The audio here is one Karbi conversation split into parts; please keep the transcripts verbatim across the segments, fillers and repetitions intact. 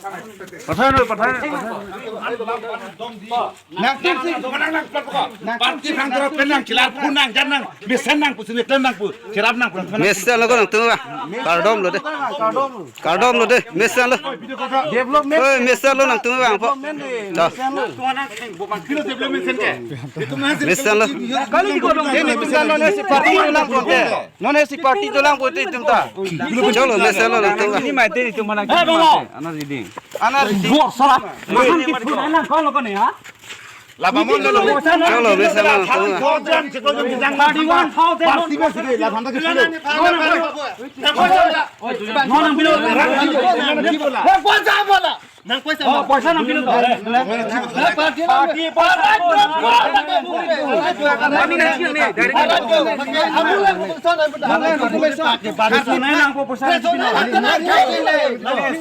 Pathai noi, pathai noi, pathai noi. Nang tim si, nang, nang, nang, nang, party nang, nang, nang, nang, chelar phu nang, jan nang, mesen nang, pusi ne klem nang pu, cherap nang pu. Mesen lo ko nangtum ba. Kardom lo de. Kardom lo de. Mesen lo. Development. Oi, mesen lo nangtum ba. Development de. Dah. Mesen lo. Kilo development sen ke? Mesen lo. Kali ko dong. Ini mesen lo, nesi party lo nang konte. Non A C party dolang pulote itum ta. Cholo, mesen lo nangtum. Ini mai te itum mana. Eh, Bang. Ana reading. Ana reading. Bor sala. Makan ke phun anak kau lo kone ha? Laba mon lo. Cholo, mesen lo nangtum. Thirty-one thousand. Party ba sih, la thanda ke sih. No, no, no. Nang poisa bola. Nang poisa. Oh, poisa nang pilo to. Party, party, party. Kami nang sini, dari mana? Party nang po poisa nang pilo.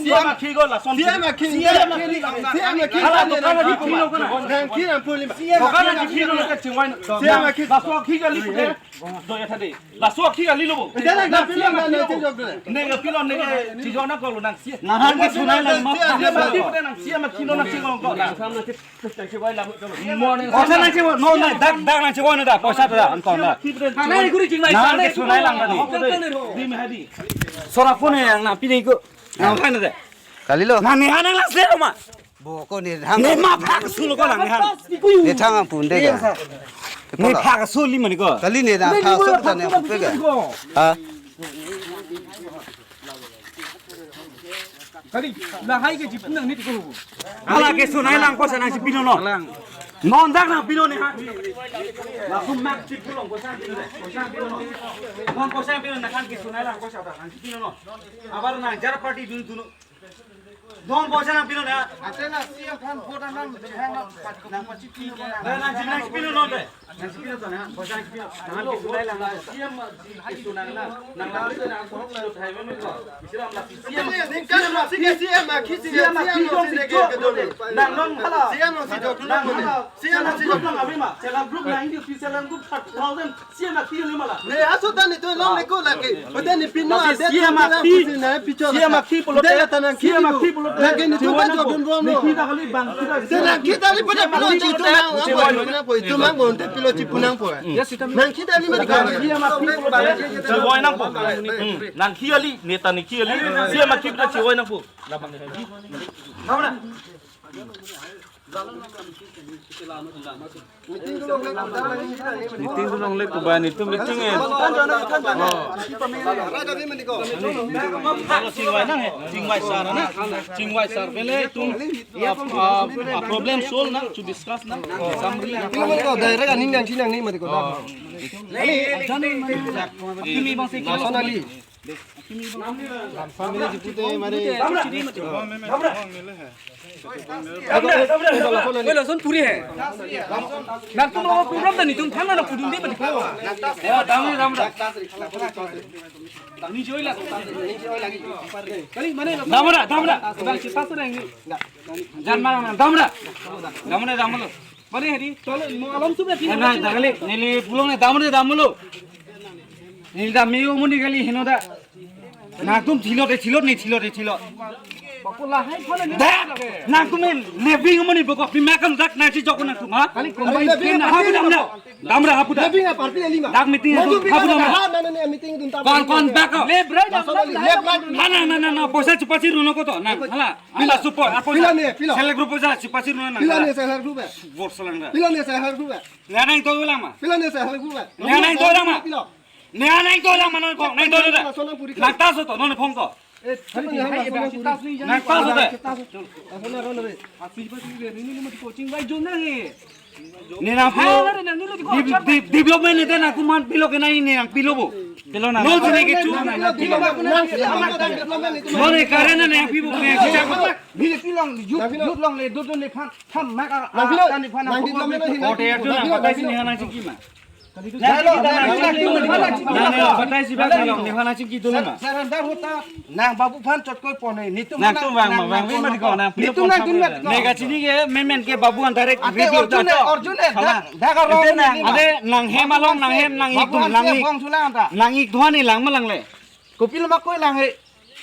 C M akhir ko la son. C M akhir. C M akhir. Hala, dukan akhir pilo ko na. Nang kira puli. Dukan akhir pilo ko chingwai. C M akhir. Laso akhir kali ko. Do ya tadi. Laso akhir kali lo bo. Ita nang pilo nang pilo. Neng pilo neng chijona ko lo nang C M. Nang han ke sunai lang ma. Nang C M akhir lo nang C M ko. Nang sam nang chip. Chip wai la. Morning. Poisa nang chip no na dak dak nang chip na da. Poisa da an kon da. Nang ni guri chingwai. Nang ke sunai lang da ni. Di me hadi. Sora phone yang na pini ko. Nang kan da. Kali lo. Nang ni han nang lang se ma. Bo ko ne thang. Ne ma phak su lo ko lang ne han. Ne thang ang pun de ga. Ne phak su li mani ko. Kali ne thang phak su ta ne pun de ga. Ha. Kali lahai ke chip nang ni ko. Hala ke sunai lang poisa nang chip pilo no. Non dak nang pilo ne ha. Langsung mak chip pilo poisa pilo. Poisa pilo no. Non poisa pilo na kan ke sunai lang poisa ta nang chip pilo no. Abar nang jar party dun dun. Don poisa nang pilo na. Ante na C M aphan vote nang, nang, nang pachipilo na. Na, nang chip nang chip pilo na de. Nang chip pilo na, poisa nang chip pilo. Nang chip pilo na. C M chip pilo na. Nang lang na, nang kong na thai mo ko. Isira ma C M. Ningkan ma C M, C M ma khi C M, C M ma khi C M. Nang non hala. C M ma si jok nang mo. C M ma si jok nang abi ma. Self help group nang di self help group thirty thousand. C M akhir lo mala. Ne aso tani to long ne ko lagi. Udah ni pinu ada C M akhir. C M akhir pulo. Udah ya tanang C M akhir pulo. Lagi ni tu kan jok dun bom lo. Kita kali bang kita. Tanang kita ni pada pilo ci tu nang apa? Itu mang bonte pilo ci punang po. Ya sitam. Nang kita ni mari kali. C M akhir pulo. Ciwai nang po. Nang kali neta ni kali. C M akhir pulo ciwai nang po. Mana? Meeting dun longle ko ba, netum meeting eh. Chingwai nang eh, chingwai sar na, chingwai sar pele tum, ah, ah, problem solve na, to discuss na, samri na. Direct aning nang chinang ni mati ko. Kimi bang se personally. Lamsam mele jipute mari. Woi, lason puri hai. Nangtum lo program dan itum thang na pudun di mati ko. Ya, dam dam. Ni joy la. Kali mana? Dam da, dam da. Dam sita sereng ni. Jan mana dam da. Dam da, dam lo. Mane hari, tole mo alam sudah. Eh, na, dagale, neli pulang ne, dam ne, dam lo. Neli dam yo muni kali heno da. Nangtum thilot, eh, thilot ne, thilot, eh, thilot. Bapu lahai phone ne. Da, nangtum ne, lebing muni boko, pimakam dak nangsi jok nangtum, ha? Kali combine lebing team na, hapu dam da. Dam da, hapu da. Lebing party lima. Dak meeting, hapu dam da. Ha, na, na, na, meeting dun tam. Kon, kon, bak. Left, right, left, right. Na, na, na, na, na, poisa chupasi runo ko to, na, hala. Pila support, apa pila ne, pila. Self group aja, siapa sih nuna? Pila ne self group eh? Bor selang dah. Pila ne self group eh? Nang nang to lang ma. Pila ne self group eh? Nang nang to lang ma. Pila. Nang nang to lang ma, nang kong, nang to lang. Nang ta so to, nang phong to. Eh, hari hari bang si tas ni. Nang ta so to. Asona ron re. Asli pasi ni ni mati coaching bai jom na he. Ne nang pilo. Development ne nang kuman pilo ke nai ne nang pilo bo. Pilo na. No sini ke chu. No ne karen ne nang pilo ke. Bili pilong, youth long le, dodon le phan, phan mak a, nang pilo. Tani phan nang pilo. Kote ya tu nang patai si ne nang chiki ma. Nang ne patai si ba pilong ne nang chiki tu ma. Surrender hota. Nang babu phan chot koi pone, netum nangtum vang ma, vang vi mati ko, nang pilo netum pon nang dun mati ko. Ne kachini ke, men men ke babu an direct. Ate radio Arjun da ne, to. Arjun ne, hala. Dak, dak arong ate ne nang, ni ma. Ate nang hem along, nang hem, nang ik babu dun, an nang se ik. Bong sulang ta. Nang ik duhan ni lang ma lang le. Kopilo ma koi lang he.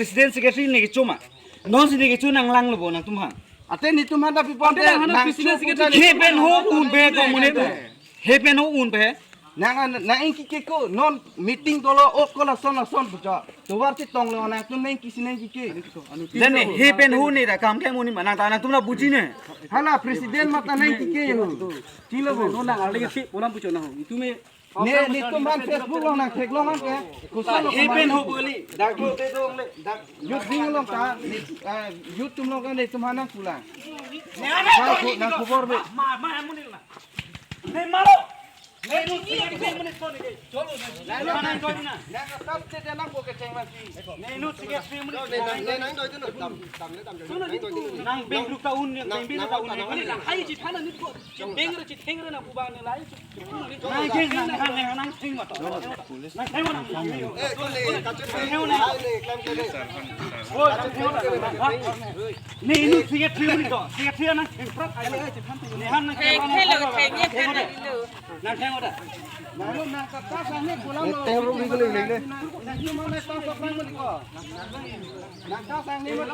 president secretary ne kecho ma. Non si ne kecho nanglang lo bo nangtum aphan. Ante netum aphan ta pi pon. Ante nang aphan ta nang president chu secretary puta he pen ho un pe ko monit. He pen ho un pe. Nang an, nang ingki ke ko, non meeting dolo, o ko lason lason puja. Tovar chetong lo nangtum nang ingki si nang ingki ke. Then he pen ho ne ta kam ke monit ma nang ta nangtum la buji ne. Hala president mata nang ingki ke yo. Chilo bo. Non nang arli si pulang pucho na ho. Itu me Ne, netum aphan Facebook along nang theklong an ke. Kusa lo he pen ho beli. Dak lo te dong le. Dak youth wing along ta. Ne, ah, youth atum along ke netum aphan nang pulang. Nang ko, nang khobor be. Ma, ma, amun ni na. Ne malo. Ne nu si ne mun ko ne. Cholo na. Na, na, na, na. Nang ka tap te nang ko kecheng ma si. Ne nu si ne mun. Ne nang, ne nang doi tu no. Tam, tam le tam. Nang beng duk ta un ne, beng beng ta un ne. Hai ji thana ni ko. Beng re chitheng re na pu ba ne lai. Nang theng, nang theng, nang theng ma to. Nang theng ma nang. Eh, ko le, ka chun theng ma le, klam ke le. Oi, nang theng ma. Ne nu sige theng ni to. Sige theng nang theng prat. Ne han nang theng. Theng, hello, theng, ye theng, hello. Nang theng ma da. Nang lu nang kata sang ni pulang lo. Theng ro ni ko le le. Nang lu mana tang sok nang ma di ko. Nang kata sang ni ma.